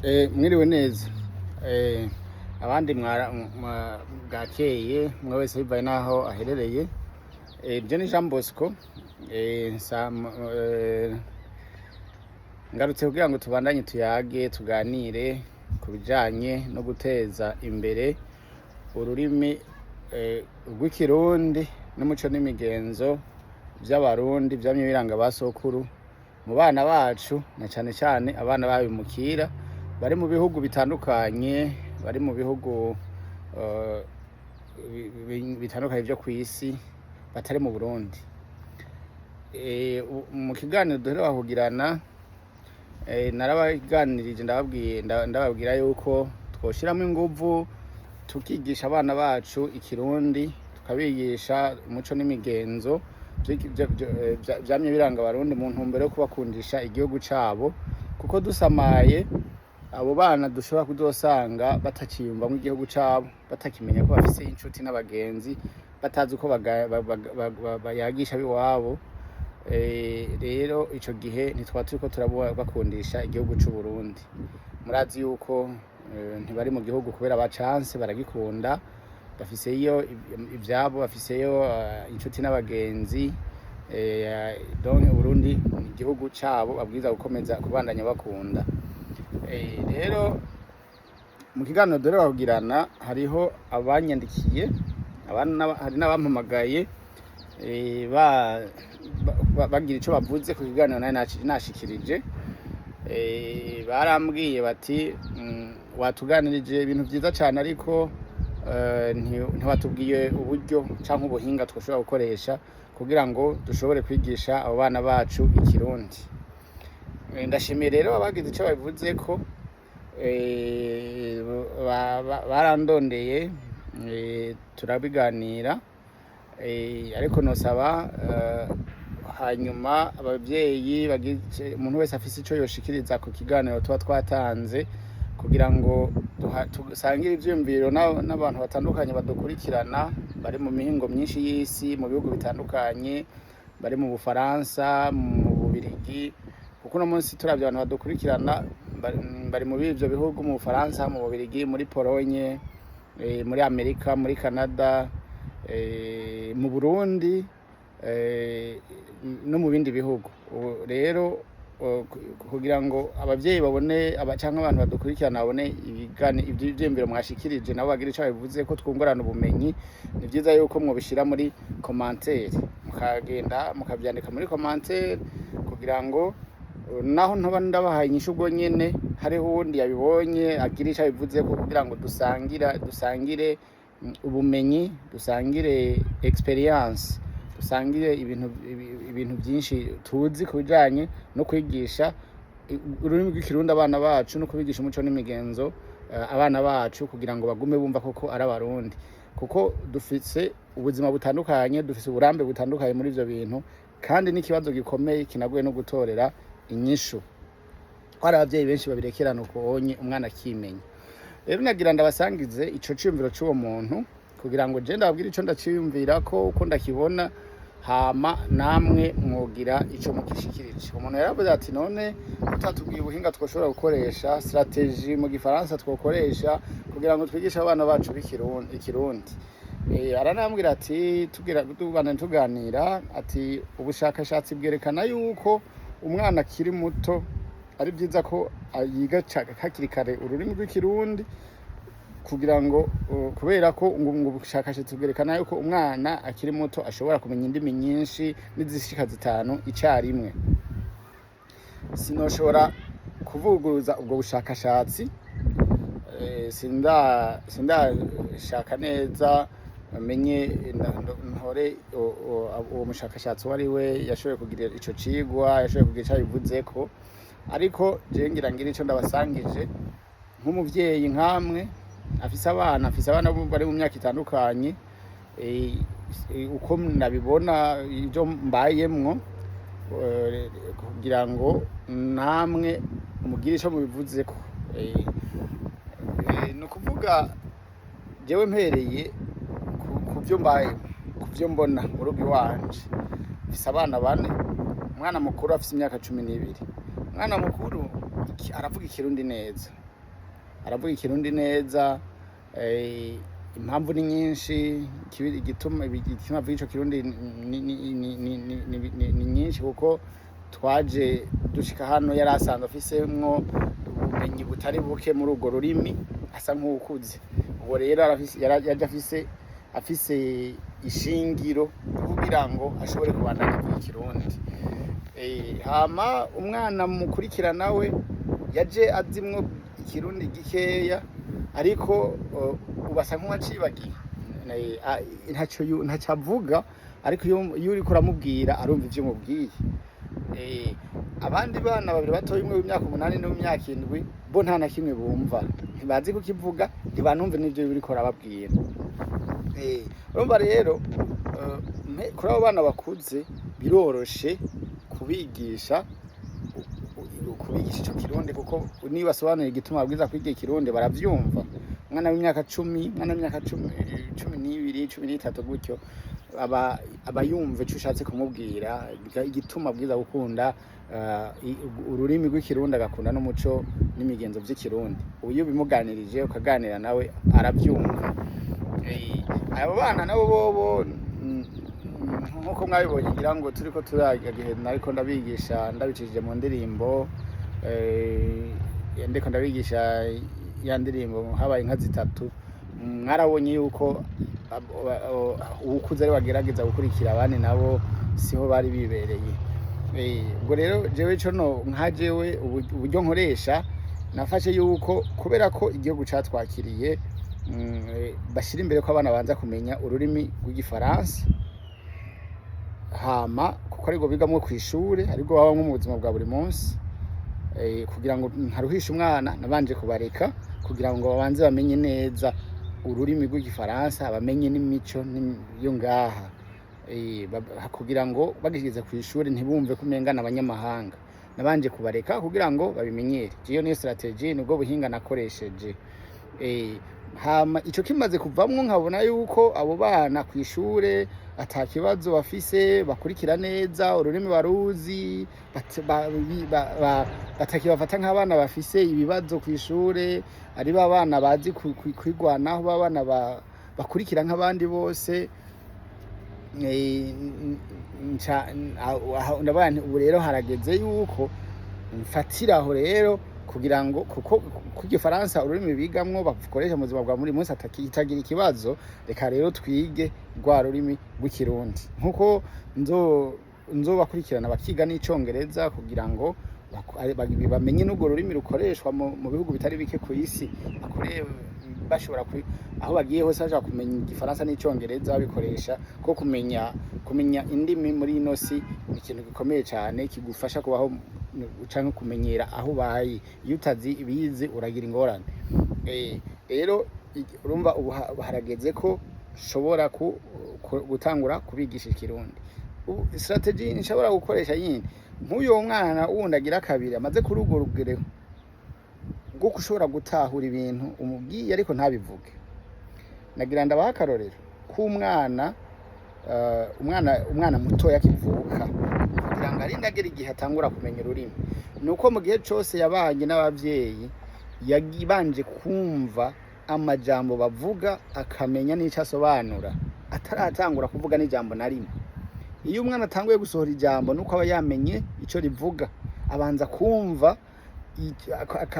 Mwiriwe neza. Abandi bwakeye, umwe wese bivaye n'aho aherereye. Je ni Jean Bosco. Ngarutse kugira ngo tubandanye, tuyage, tuganire ku bijanye no guteza imbere ururimi rw'Ikirundi n'umuco n'imigenzo vy'Abarundi vyamye biranga ba sokuru mu bana bacu, na cane cane abana babimukira bari mu bihugu bitandukanye, bari mu bihugu bitandukanye vyo kw'isi, batari mu Burundi. Mu kiganiro duheruka kugirana, narabaganirije, ndababwira yuko twoshiramwo inguvu, tukigisha abana bacu Ikirundi, tukabigisha umuco n'imigenzo vyamye biranga Abarundi, mu ntumbero yo kubakundisha igihugu cabo, kuko dusamaye abo bana dushobora kuzosanga bataciyumvamwo igihugu cabo, batakimenya ko bafise inshuti n'abagenzi, batazi uko bayagisha ab'iwabo. Rero ico gihe ntitwaba turiko turabakundisha igihugu c'Uburundi. Murazi yuko ntibari mu gihugu kubera bacanse, baragikunda, bafiseyo ivyabo, bafiseyo inshuti n'abagenzi. Donc Uburundi ni igihugu cabo babwirizwa gukomeza kubandanya bakunda. Rero mu kiganiro duheruka kugirana, hariho abanyandikiye, hari n'abampamagaye, bagira ico bavuze ku kiganiro nari nashikirije. Barambwiye bati: "Watuganirije ibintu vyiza cane, ariko ntiwatubwiye uburyo canke ubuhinga twoshobora gukoresha kugira ngo dushobore kwigisha abo bana bacu Ikirundi." Ndashimiye rero abagize ico babivuzeko. Barandondeye, turabiganira. Ariko nosaba hanyuma abavyeyi bagize, umuntu wese afise ico yoshikiriza ku kiganiro tuba twatanze, kugira ngo dusangire ivyiyumviro n'abantu batandukanye badukurikirana, bari mu mihingo myinshi y'isi, mu bihugu bitandukanye, bari mu Bufaransa, mu Bubirigi, kuko uno munsi turavye abantu badukurikirana bari muri ivyo bihugu: mu Bufaransa, mu Bubirigi, muri Polonye, muri Amerika, muri Canada, mu Burundi, no mu bindi bihugu. Ubu rero kugira ngo abavyeyi babone canke abantu badukurikirana babone ivyiyumviro mwashikirije, nabo bagire ico babivuze ko, twungurana ubumenyi, ni vyiza yuko mwobishira muri commentaire, mukagenda mukavyandika muri commentaire, kugira ngo naho ntoba ndabahaye inyishu ubwo nyene, hariho uwundi yabibonye agira ico abivuzeko, kugira ngo dusangire ubumenyi, dusangire experience, dusangire ibintu byinshi tuzi ku bijanye no kwigisha ururimi rw'Ikirundi abana bacu, no kubigisha umuco n'imigenzo abana bacu, kugira ngo bagume bumva koko ari Abarundi, kuko dufise ubuzima butandukanye, dufise uburambe butandukanye muri ivyo bintu, kandi n'ikibazo gikomeye kinagoye no gutorera inyishu, ko hari abavyeyi benshi babirekerana ukonye, umwana akimenya. Rero nagira ndabasangize ico ciyumviro c'uwo muntu, kugira ngo je ndababwire ico ndaciyumvira ko, uko ndakibona, hama namwe mwogira ico mukishikirije. Umuntu yaravuze ati: "None utatubwiye ubuhinga twoshobora gukoresha, stratégie mu Gifaransa, twokoresha kugira ngo twigishe abana bacu b'ikirundi Ikirundi?" Aranambwira ati, tugira tubana tuganira, ati ubushakashatsi bwerekana yuko umwana akiri muto ari byiza ko yiga hakiri kare ururimi rw'Ikirundi, kugira ngo kubera ko ngo ubushakashatsi bwerekana yuko umwana akiri muto ashobora kumenya indimi nyinshi, n'izishika zitanu icarimwe. Sinoshobora kuvuguruza ubwo bushakashatsi. Sindashaka neza menye ntore uwo mushakashatsi uwo ari we yashoboye kugira ico cigwa, yashoboye kugira ico abivuzeko, ariko jewe ngira ngire ico ndabasangije nk'umuvyeyi nkamwe afise abana bari mu myaka itandukanye, uko nabibona, ivyo mbayemwo, kugira ngo namwe mugire ico mubivuzeko. Ni ukuvuga jewe mpereye ku vyo mbayemwo, ku vyo mbona mu rugo iwanje, mfise abana bane. Umwana mukuru afise imyaka 12. Umwana mukuru aravuga Ikirundi neza. Aravuga Ikirundi neza. Impamvu ni nyinshi. Igituma avuga ico Kirundi ni nyinshi, kuko twaje dushika hano yari asanzwe afisemwo ubumenyi butari buke muri urwo rurimi, asa nk'uwukuze. Ubwo rero yaje afise ishingiro kugira ngo ashobore kubandanya avuga Ikirundi. Hama umwana mukurikira nawe yaje azimwo Ikirundi gikeya, ariko ubu asa nk'uwacibagiye. Ntaco avuga, ariko iyo uriko uramubwira arumva ivyo umubwiye. Abandi bana babiri batoya, umwe w'imyaka 8 n'uw'imyaka 7, bo nta na kimwe bumva, ntibazi kukivuga, ntibanumve n'ivyo uriko urababwira. Urumva rero, kuri abo bana bakuze biroroshe kubigisha ico Kirundi, kuko niyo basobanuye igituma babwiza kwiga Ikirundi baravyumva. Umwana w'imyaka 10, umwana w'imyaka 12, 13 gutyo, aba yumva ico ushatse kumubwira, igituma abwiza gukunda ururimi rw'Ikirundi, agakunda n'umuco n'imigenzo vy'Ikirundi. Ubu iyo ubimuganirije, ukaganira nawe, aravyumva. Abo bana nabo bobo, nkuko mwabibonye, ngira ngo turiko turaga gihe nariko ndabigisha ndabicishije mu ndirimbo, ndiko ndabigisha ya ndirimbo habaye inka zitatu, mwarabonye yuko uwukuze ari bagerageza gukurikira, abandi nabo siho bari bibereye. Ubwo rero jewe ico no nka jewe uburyo nkoresha, nafashe yuko kubera ko igihugu catwakiriye, bashira imbere ko abana banza kumenya ururimi rw'Igifaransa, hama kuko aribwo bigamwo kw'ishure, aribwo babamwo mu buzima bwa buri munsi. Kugira ngo ntaruhisha umwana, nabanje kubareka kugira ngo babanze bamenye neza ururimi rw'Igifaransa, bamenye n'imico yo ngaha, kugira ngo bagishyize kw'ishure ntibumve ko umenga n'abanyamahanga. Nabanje kubareka kugira ngo babimenyere. Iyo niyo stratégie, nibwo buhinga nakoresheje. Hama ico kimaze kuvamwo, nkabona yuko abo bana kw'ishure ata kibazo bafise, bakurikira neza, ururimi baruzi, batakibafata nk'abana bafise ibibazo kw'ishure, ari ba bana bazi kwigwanaho, ba bana bakurikira nk'abandi bose. Ndavuga nti ubu rero harageze yuko mfatira aho rero, kugira ngo kuko ku Gifaransa, ururimi bigamwo bakoresha mu buzima bwa buri munsi, itagira ikibazo, reka rero twige rwa rurimi rw'Ikirundi, nkuko nzobakurikirana bakiga n'Icongereza, kugira ngo bamenye n'urwo rurimi rukoreshwa mu bihugu bitari bike ku isi, bakore bashobora aho bagiye hose bashobora kumenya Igifaransa n'Icongereza babikoresha, ko kumenya indimi muri ino si ni ikintu gikomeye cyane kigufasha kubaho canke kumenyera aho ubaye. Iyo utazi ibizi uragira ingorane. Rero urumva ubu harageze ko nshobora gutangura kubigisha Ikirundi. Ubu stratégie nshobora gukoresha yindi, nk'uyo mwana wundi agira kabiri amaze kuri urwo rugero rwo gushobora gutahura ibintu umubwiye ariko ntabivuge, nagira ndabaha akarorero k'umwana, umwana mutoya akivuka, kugira ngo arinde agera igihe atangura kumenya ururimi, ni uko mu gihe cose yabanye n'abavyeyi yabanje kumva amajambo bavuga, akamenya n'ico asobanura, ataratangura kuvuga n'ijambo na rimwe. Iyo umwana atanguye gusohora ijambo, nuko aba yamenye ico rivuga. Abanza kumva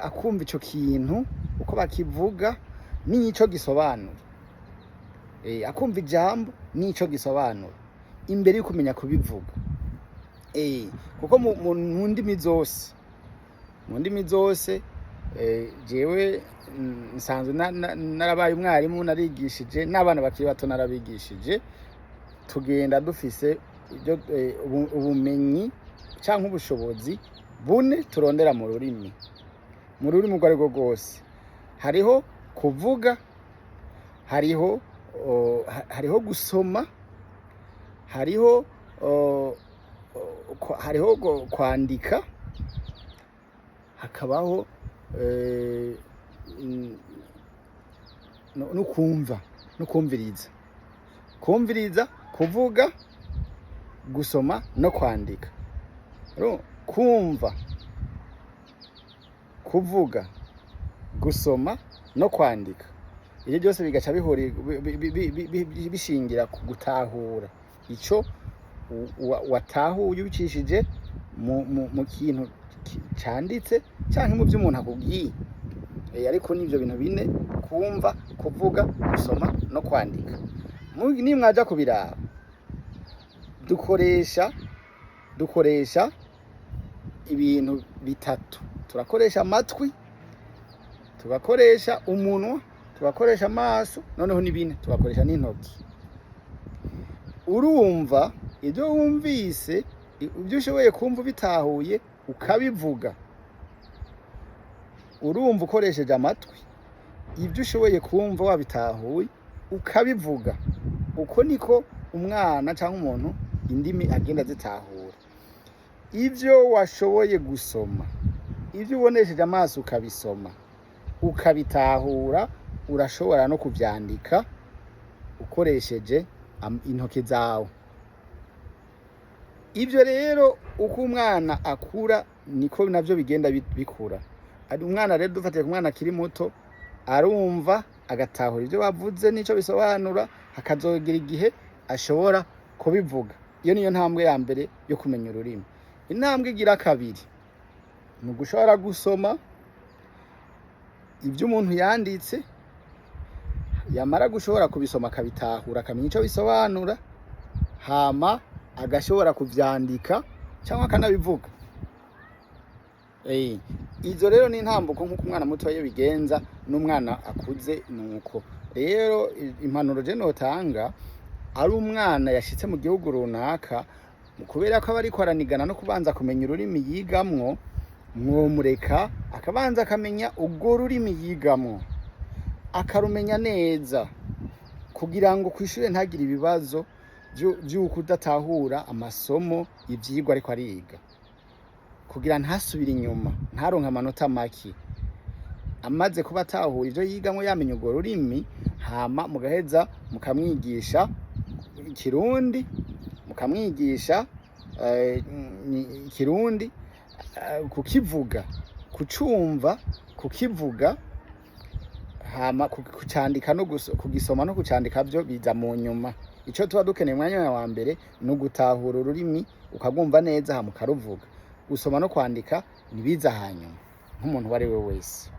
akumva ico kintu uko bakivuga n'ico gisobanura. Akumva ijambo n'ico gisobanura imbere yo kumenya kubivuga. Kuko mu ndimi zose, jewe nsanzwe narabaye umwarimu, narigishije n'abana bakiri bato, narabigishije. Tugenda dufise ibyo, ubumenyi canke ubushobozi bune turondera mu rurimi urwo arirwo rwose. Hariho kuvuga, hariho gusoma, hariho kwandika, hakabaho no kumva no kumviriza. Kumviriza, kuvuga, gusoma no kwandika. Kumva, kuvuga, Gusoma no kwandika, ivyo byose bigaca bishingira ku gutahura ico watahuye ubicishije mu kintu canditse canke mu vyo umuntu akubwiye. Ariko n'ivyo bintu bine: kumva, kuvuga, gusoma no kwandika. Nimwaja kubiraba, dukoresha ibintu bitatu: turakoresha amatwi, tugakoresha umunwa, tugakoresha amaso, noneho ni bine, tugakoresha n'intoki. Urumva ibyo wumvise, ibyo ushoboye kumva ubitahuye ukabivuga. Urumva ukoresheje amatwi, ibyo ushoboye kumva wabitahuye ukabivuga. Uko niko umwana cyangwa umuntu indimi agenda azitahura. Ibyo washoboye gusoma, ibyo ubonesheje amaso ukabisoma ukabitahura, urashobora no kuvyandika ukoresheje intoki zawe. Ibyo rero, uko umwana akura niko navyo bigenda bikura. Ari umwana rero, dufatiye ku mwana akiri muto, arumva agatahura ibyo bavuze n'ico bisobanura, hakazogira igihe ashobora kubivuga. Iyo niyo ntambwe ya mbere yo kumenya ururimi. Intambwe igira kabiri ni ugushobora gusoma ibyo umuntu yanditse. Yamara gushobora kubisoma akabitahura, akamenya ico bisobanura, hama agashobora kuvyandika cyangwa akanabivuga. Izo rero ni intambuko nk'uko umwana muto iyo bigenza n'umwana akuze. Nuko rero impanuro je notanga, ari umwana yashitse mu gihugu runaka, kubera ko aba ariko aranigana no kubanza kumenya ururimi yigamwo, mwomureka akabanza akamenya urwo rurimi yigamwo, akarumenya neza, kugira ngo kw'ishure ntagire ibibazo vy'uko udatahura amasomo, ivyigwa ariko ariga, kugira ntasubire inyuma, ntaronke amanota make. Amaze kuba atahura ivyo yigamwo, yamenya urwo rurimi, hama mugaheza mukamwigisha ikirundi, mukamwigisha ikirundi, kukivuga, kucumva, kukivuga, hama kucandika no kugisoma no kucandika vyo biza mu nyuma. Ico tuba dukeneye umwanya wa mbere ni ugutahura ururimi, ukagwumva neza, hama ukaruvuga. Gusoma no kwandika nibiza hanyuma nk'umuntu uwo ari we wese.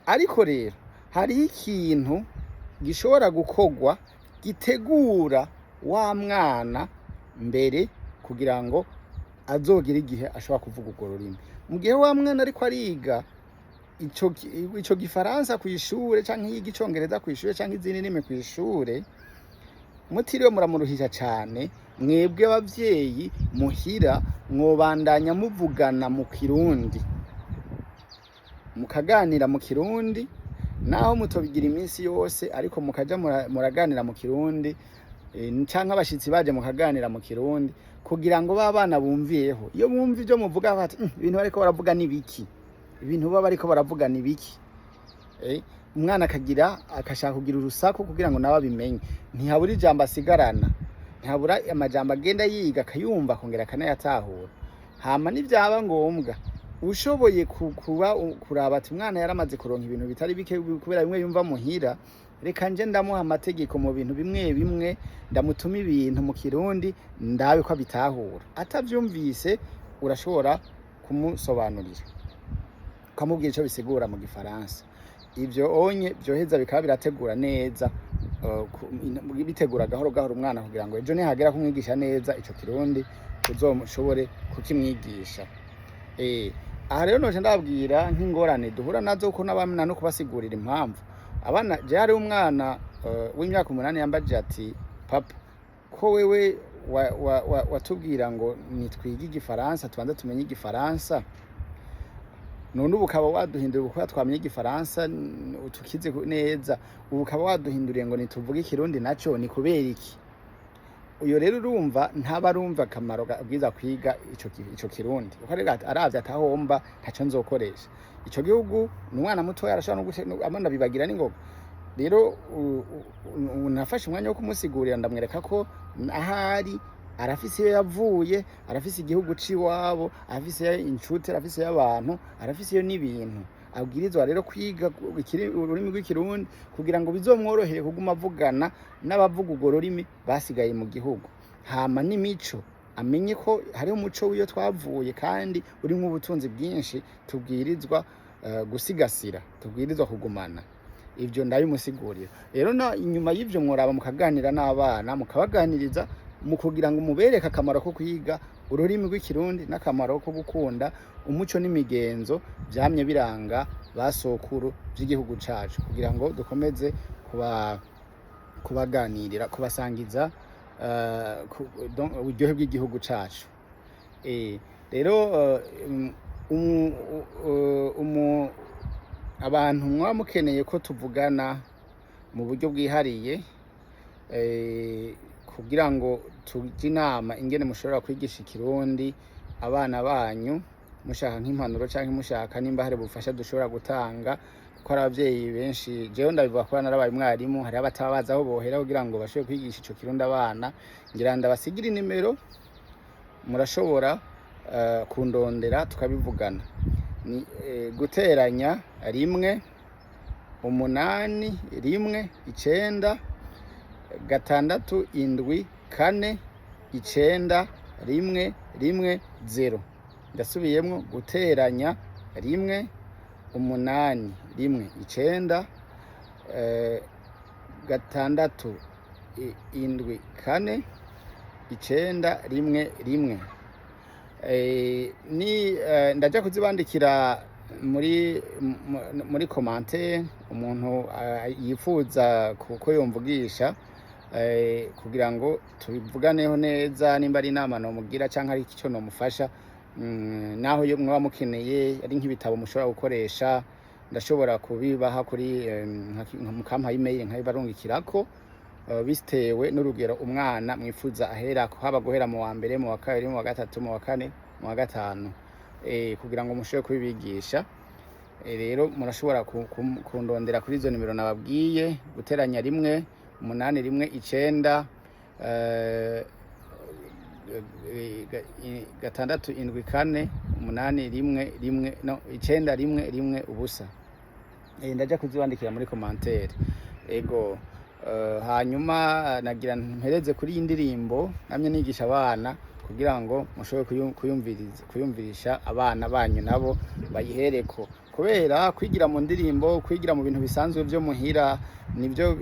Ariko rero hariho ikintu gishobora gukorwa gitegura wa mwana mbere kugira ngo azogere igihe ashobora kuvuga urwo rurimi. Mu gihe wa mwana ariko ariga ico gifaransa kw'ishure, canke yiga icongereza kw'ishure, canke izindi ndimi kw'ishure, mutiriwe muramuruhisha cane, mwebwe abavyeyi muhira mwobandanya muvugana mu kirundi, mukaganira mu kirundi, naho mutobigira iminsi yose, ariko mukaja muraganira mu kirundi, canke abashitsi baje mukaganira mu kirundi, kugira ngo ba bana bumviyeho. Iyo bumva ivyo muvuga bati: Ibintu bariko baravuga ni biki? Ibintu baba bariko baravuga ni biki?" Umwana akagira akashaka kugira urusaku kugira ngo nawe abimenye. Ntihabura ijambo asigarana, ntihabura amajambo agenda yiga, akayumva, akongera akanayatahura. Hama nivyaba ngombwa, ushoboye kuba kuraba ati umwana yaramaze kuronka ibintu bitari bike kubera bimwe yumva muhira, reka nje ndamuha amategeko mu bintu bimwe bimwe, ndamutuma ibintu mu kirundi, ndabe ko abitahura. Atavyumvise, urashobora kumusobanurira, ukamubwira ico bisigura mu gifaransa. Ivyo onye vyoheza bikaba birategura neza, bitegura gahoro gahoro umwana, kugira ngo ejo nihagera kumwigisha neza ico kirundi uzoshobore kukimwigisha. Aha rero noje ndababwira nk'ingorane duhura nazo, ko n'abana no kubasigurira impamvu abana. Je hari umwana w'imyaka 8 yambajije ati: "Papa, ko wewe watubwira ngo nitwige igifaransa, tubanze tumenye igifaransa, none ubu ukaba waduhinduriye, ubu twamenye igifaransa tukize neza, ubu ukaba waduhinduriye ngo nituvuge ikirundi, naco ni kubera iki?" Uyo rero urumva ntaba arumva akamaro bwiza kwiga ico kirundi, kuko ariko aravye atahomba, ntaco nzokoresha ico gihugu. Ni umwana mutoya, arashobora no abana bibagira n'ingoga. Rero nafashe umwanya wo kumusigurira, ndamwereka ko ahari arafise iyo yavuye, arafise igihugu c'iwabo, arafise inshuti, arafise abantu, arafise iyo n'ibintu. Abwirizwa rero kwiga ururimi rw'Ikirundi kugira ngo bizomworohere kuguma avugana n'abavuga urwo rurimi basigaye mu gihugu. Hama n'imico, amenye ko hariho umuco w'iyo twavuye kandi urimwo ubutunzi bwinshi tubwirizwa gusigasira, tubwirizwa kugumana. Ivyo ndabimusigurira. Rero na inyuma y'ivyo mworaba mukaganira n'abana, mukabaganiriza mu kugira ngo mubereke akamaro ko kwiga ururimi rw'Ikirundi n'akamaro ko gukunda umuco n'imigenzo vyamye biranga basokuru vy'igihugu cacu, kugira ngo dukomeze kubaganirira, kubasangiza donc uburyohe bw'igihugu cacu. Rero abantu mwaba mukeneye ko tuvugana mu buryo bwihariye kugira ngo tujye inama ingene mushobora kwigisha Ikirundi abana banyu, mushaka nk'impanuro canke mushaka nimba hari ubufasha dushobora gutanga, kuko hari abavyeyi benshi, jewe ndabivuga kuba narabaye umwarimu, hariho abataba bazi aho bohera kugira ngo bashobore kwigisha ico Kirundi abana. Ngira ndabasigire inimero, murashobora kundondera tukabivugana. Ni guteranya 1 8 1 9 6 7 4 9 1 1 0. Ndasubiyemwo: guteranya 1 8 1 9 6 7 4 9 1 1. Ni ndaja kuzibandikira muri commentaire. Umuntu yifuza ko yomvugisha kugira ngo tubivuganeho neza, nimba ari inama nomugira canke ari ico nomufasha, naho iyo mwaba mukeneye ari nk'ibitabo mushobora gukoresha, ndashobora kubibaha kuri mukampa email nkabibarungikirako, bitewe n'urugero umwana mwifuza aherako, haba guhera mu wa mbere, mu wa kabiri, mu wa gatatu, mu wa kane, mu wa gatanu, kugira ngo mushobore kubibigisha. Rero murashobora kundondera kuri izo nimero nababwiye: guteranya 1 8 1 9 6 7 4 8 1 1 no 9 1 1 0. Ndaja kuzibandikira muri commentaire. Ego, hanyuma nagira mpereze kuri iyi ndirimbo namye nigisha abana kugira ngo mushobore kuyumvirisha abana banyu nabo bayihereko, kubera kwigira mu ndirimbo, kwigira mu bintu bisanzwe vyo muhira nivyo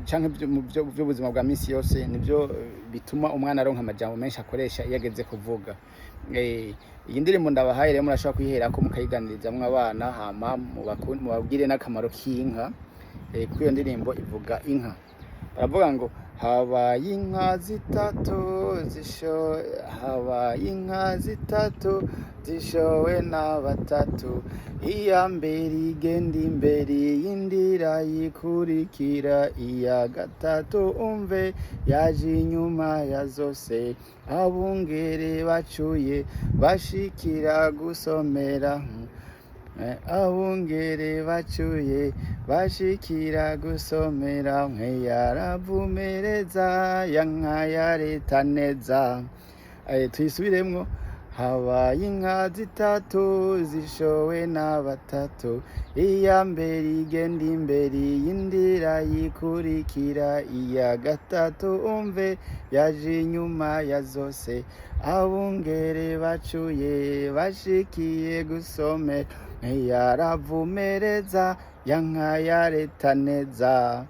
canke mu vy'ubuzima bwa misi yose, nivyo bituma umwana aronka amajambo menshi akoresha iyo ageze kuvuga. Iyi ndirimbo ndabahaye rero murashobora kuyiherako mukayiganirizamwo abana, hama mubabwire n'akamaro k'inka, kuko iyo ndirimbo ivuga inka. Baravuga ngo habaye inka zitatu zisho, habaye inka zitatu zishowe na batatu, iya mbere igenda imbere, iyindi irayikurikira, iya gatatu umve yaje inyuma ya zose, abungere bacuye bashikira gusomera, abungere bacuye bashikira gusomera, mwe yaravumereza ya nka ya leta neza. Tuyisubiremwo: habaye inka zitatu zishowe na batatu, iya mbere igenda imbere, iyindi irayikurikira, iya gatatu umve yaje inyuma ya zose, abungere bacuye bashikiye gusomera, yaravumereza ya nka ya leta neza.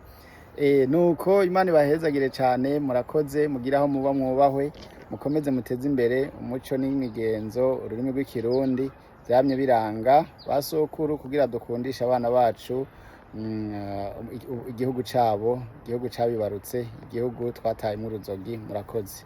Nuko Imana ibahezagire cane, murakoze, mugire aho muba mwubahwe, mukomeze muteze imbere umuco n'imigenzo, ururimi rw'Ikirundi vyamye biranga basokuru, kugira dukundishe abana bacu igihugu cabo, igihugu cabibarutse, igihugu twatayemwo uruzogi. Murakoze.